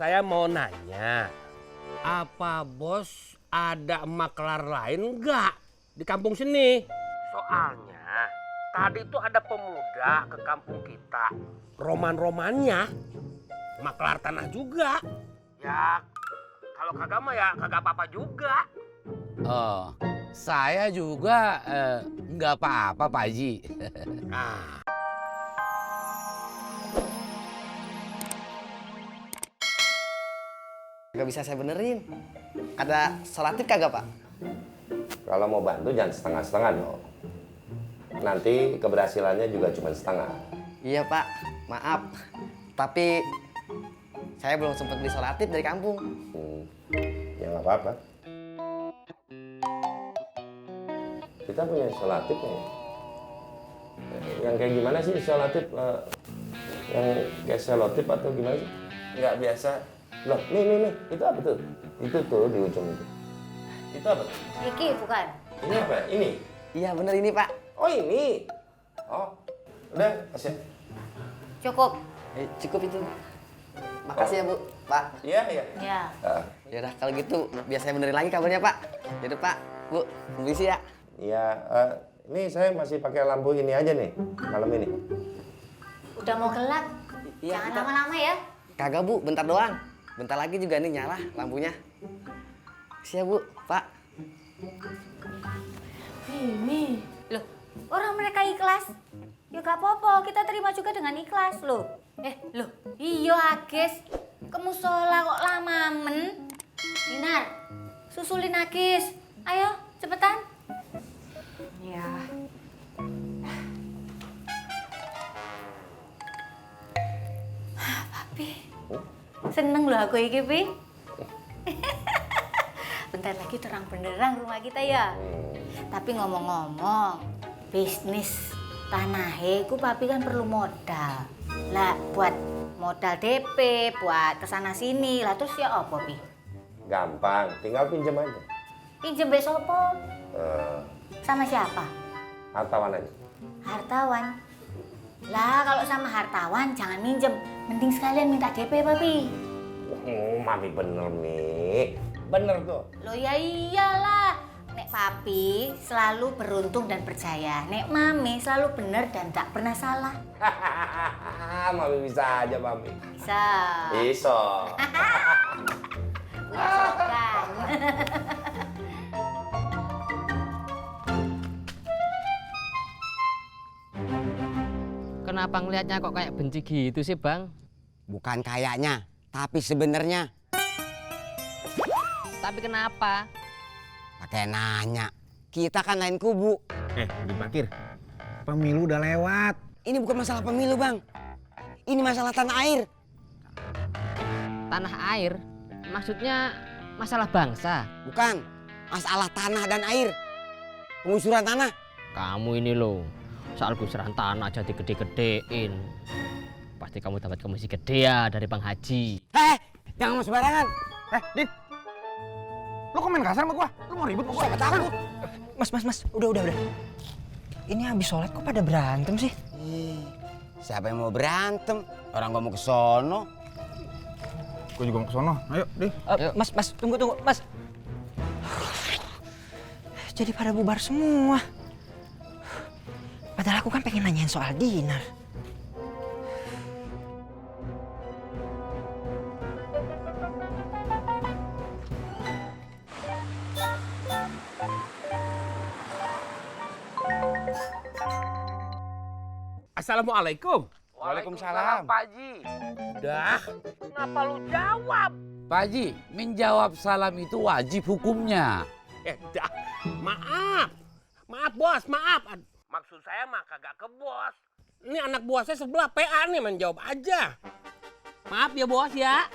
Saya mau nanya, apa bos ada maklar lain nggak di kampung sini? Soalnya tadi tuh ada pemuda ke kampung kita, roman-romannya maklar tanah juga. Ya kalau kagak mah ya kagak apa-apa juga. Oh, saya juga nggak apa-apa Pak Haji. Nah, Gak bisa saya benerin. Ada solatif kagak, Pak? Kalau mau bantu jangan setengah-setengah dong. Nanti keberhasilannya juga cuma setengah. Iya, Pak. Maaf. Tapi saya belum sempat beli solatif dari kampung. Ya nggak apa-apa. Kita punya solatif nih. Yang kayak gimana sih solatif? Yang kayak selotip atau gimana sih? Nggak biasa. Loh, nih. Itu apa tuh? Itu tuh di ujung itu. Itu apa tuh? Iki bukan? Ini apa? Ini? Iya, bener ini, Pak. Oh ini. Oh, udah kasih. Cukup. Cukup itu. Makasih ya, Bu. Pak. Iya. Ya. Ya udah, kalau gitu biar saya benerin lagi kabarnya, Pak. Yaudah, Pak. Bu, permisi ya. Iya. Ini saya masih pakai lampu ini aja nih malam ini. Udah mau gelap. Iya, Jangan kita- lama-lama ya. Kagak, Bu. Bentar doang. Bentar lagi juga nih nyala lampunya. Makasih ya, Bu. Pak. Ini. Loh, orang mereka ikhlas. Ya gak apa-apa, kita terima juga dengan ikhlas loh. Loh, iya Agis. Kamu sholat kok lama men. Dinar, susulin Agis. Ayo, cepetan. Ya. Papi, seneng loh aku iki, Pi. Bentar lagi terang benderang rumah kita ya. Tapi ngomong-ngomong, bisnis tanahe ku papi kan perlu modal. Lah buat modal DP, buat kesana sini. Lah terus ya apa, Pi? Gampang, tinggal pinjam aja. Pinjem besok apa? Sama siapa? Hartawan aja. Hartawan. Lah kalau sama hartawan jangan minjem. Mending sekalian minta DP, Papi. Mami bener nih. Bener tuh. Loh ya iyalah. Nek papi selalu beruntung dan percaya. Nek mami selalu benar dan tak pernah salah. Mami bisa aja, Mami. Bisa. Bisa. Punya slogan. Kenapa ngelihatnya kok kayak benci gitu sih, Bang? Bukan kayaknya, tapi sebenarnya. Tapi kenapa? Pakai nanya. Kita kan lain kubu. Di parkir. Pemilu udah lewat. Ini bukan masalah pemilu, Bang. Ini masalah tanah air. Tanah air? Maksudnya masalah bangsa? Bukan. Masalah tanah dan air. Pengusuran tanah. Kamu ini loh, soal gusuran tanah aja digede-gedein. Pasti kamu dapat komisi gede ya dari Bang Haji. Jangan ngomong sembarangan. Din. Lo kok main kasar sama gua? Lo mau ribut sama gua? Takut. Mas, udah. Ini habis sholat kok pada berantem sih? Siapa yang mau berantem? Orang gua mau ke sono. Gua juga mau ke sono. Ayo, Din. Mas, tunggu, Mas. Jadi pada bubar semua. Padahal aku kan pengen nanyain soal Dinar. Assalamualaikum. Waalaikumsalam. Pak Haji. Udah, kenapa lu jawab? Pak Haji, menjawab salam itu wajib hukumnya. Dah, maaf. Maaf bos, maaf. Maksud saya mah kagak ke bos. Ini anak buah saya sebelah PA nih menjawab aja. Maaf ya bos ya.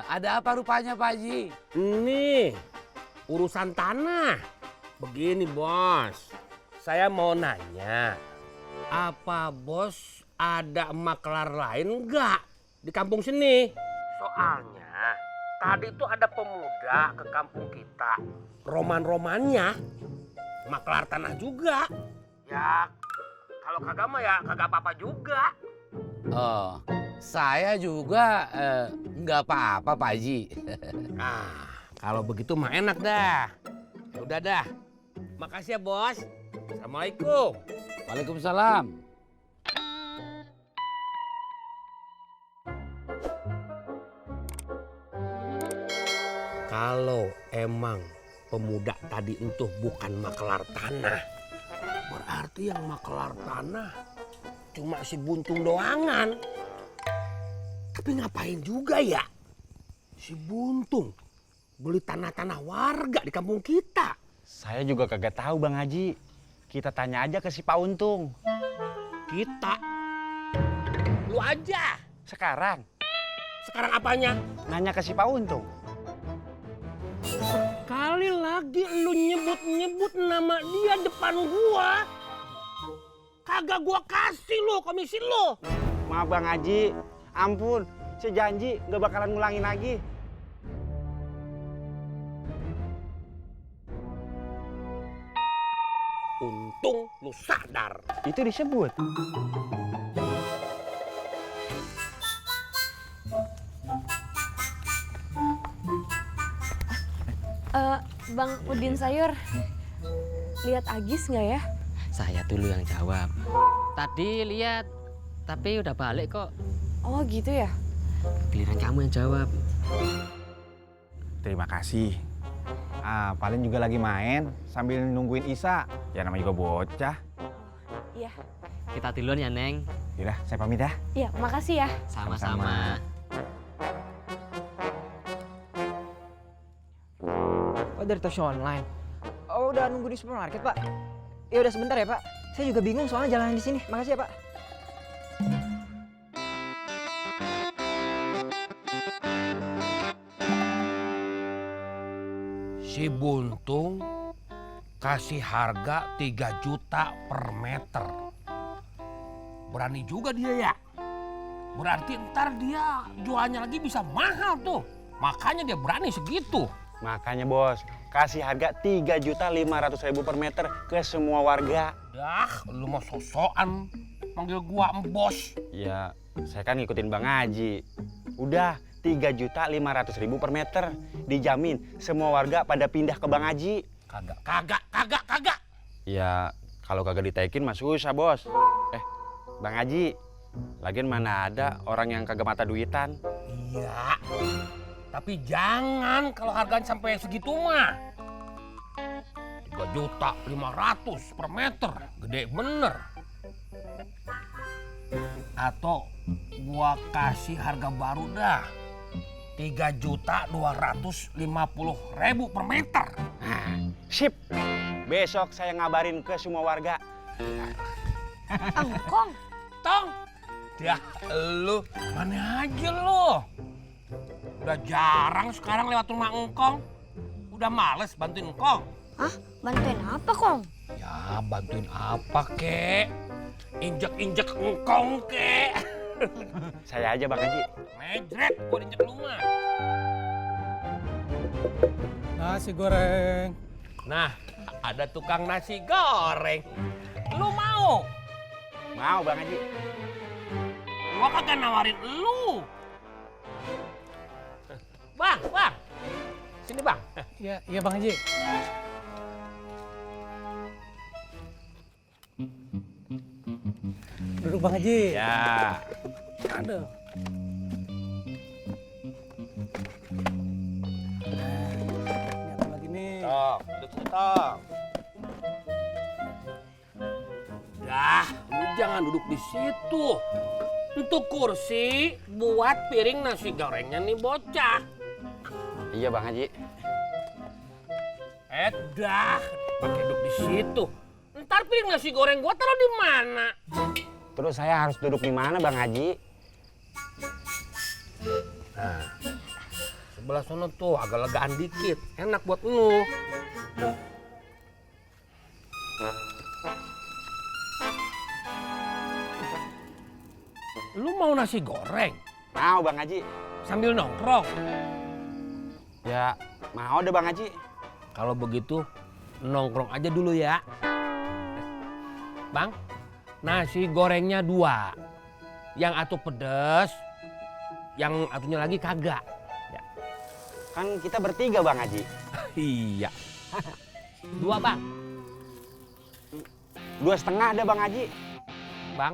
Ada apa rupanya Pak Haji? Nih, urusan tanah. Begini bos, saya mau nanya. Apa bos ada maklar lain nggak di kampung sini? Soalnya tadi tuh ada pemuda ke kampung kita. Roman-romannya maklar tanah juga. Ya kalau kagak mah ya kagak apa-apa juga. Oh, Saya juga nggak apa-apa Pak Haji. Nah, kalau begitu mah enak dah. Ya udah dah. Makasih ya, Bos. Assalamualaikum. Waalaikumsalam. Kalau emang pemuda tadi entuh bukan makelar tanah, berarti yang makelar tanah cuma si Buntung doangan. Tapi ngapain juga ya si Buntung beli tanah-tanah warga di kampung kita? Saya juga kagak tahu Bang Haji. Kita tanya aja ke si Pak Untung. Kita? Lu aja. Sekarang Sekarang apanya? nanya ke si Pak Untung. Sekali lagi lu nyebut-nyebut nama dia depan gua, kagak gua kasih lu komisi lu. Maaf Bang Haji, ampun. Saya janji nggak bakalan ngulangin lagi. Untung lu sadar. Itu disebut. Bang Udin Sayur, lihat Agis nggak ya? Saya dulu yang jawab. Tadi lihat, tapi udah balik kok. Oh gitu ya? Giliran kamu yang jawab. Terima kasih. Paling juga lagi main sambil nungguin Isa. Ya namanya juga bocah. Iya. Kita duluan ya, Neng. Yaudah, saya pamit ya. Iya, makasih ya. Sama-sama. Oh, dari toko online. Oh, udah nunggu di supermarket, Pak. Ya udah sebentar ya, Pak. Saya juga bingung soalnya jalan di sini. Makasih ya, Pak. Si Buntung kasih harga 3 juta per meter. Berani juga dia ya. Berarti ntar dia jualnya lagi bisa mahal tuh. Makanya dia berani segitu. Makanya bos, kasih harga 3.500.000 per meter ke semua warga. Dah, lu mau sosokan manggil gua embos. Ya, saya kan ngikutin Bang Haji. Udah 3.500.000 per meter. Dijamin semua warga pada pindah ke Bang Haji. Kagak. Ya, kalau kagak ditaikin mah susah bos. Bang Haji, lagian mana ada orang yang kagak mata duitan. Iya. Tapi jangan kalau harganya sampai segitu mah. 3.500.000 per meter. Gede bener. Atau gua kasih harga baru dah. 3.250.000 per meter. Sip. Besok saya ngabarin ke semua warga. Angkong. Tong. Ya lu mana aja lu. Udah jarang sekarang lewat rumah engkong. Udah males bantuin engkong. Hah? Bantuin apa, Kong? Ya bantuin apa kek? Injek-injek engkong kek. Saya aja Bang Haji. Mejret gua injek lu mah. Nasi goreng. Nah, ada tukang nasi goreng. Lu mau? Mau Bang Haji. Gua kagak nawarin lu. Bang. Sini, Bang. Iya Bang Haji. Duduk Bang Haji. Ya. Aduh. Ini apa lagi nih? Tong. Dah, lu jangan duduk di situ. Untuk kursi buat piring nasi gorengnya nih bocah. Iya Bang Haji. Dah, pakai duduk di situ. Ntar piring nasi goreng gua taruh di mana? Terus saya harus duduk di mana Bang Haji? Nah, sebelah sana tuh agak legaan dikit. Enak buat lu. Lu mau nasi goreng? Mau Bang Haji. Sambil nongkrong? Ya, mau deh Bang Haji. Kalau begitu, nongkrong aja dulu ya. Bang, nasi gorengnya 2. Yang atuh pedes, yang satunya lagi kagak. Kan kita bertiga Bang Haji. Iya. 2 Bang. 2,5 ada Bang Haji. Bang.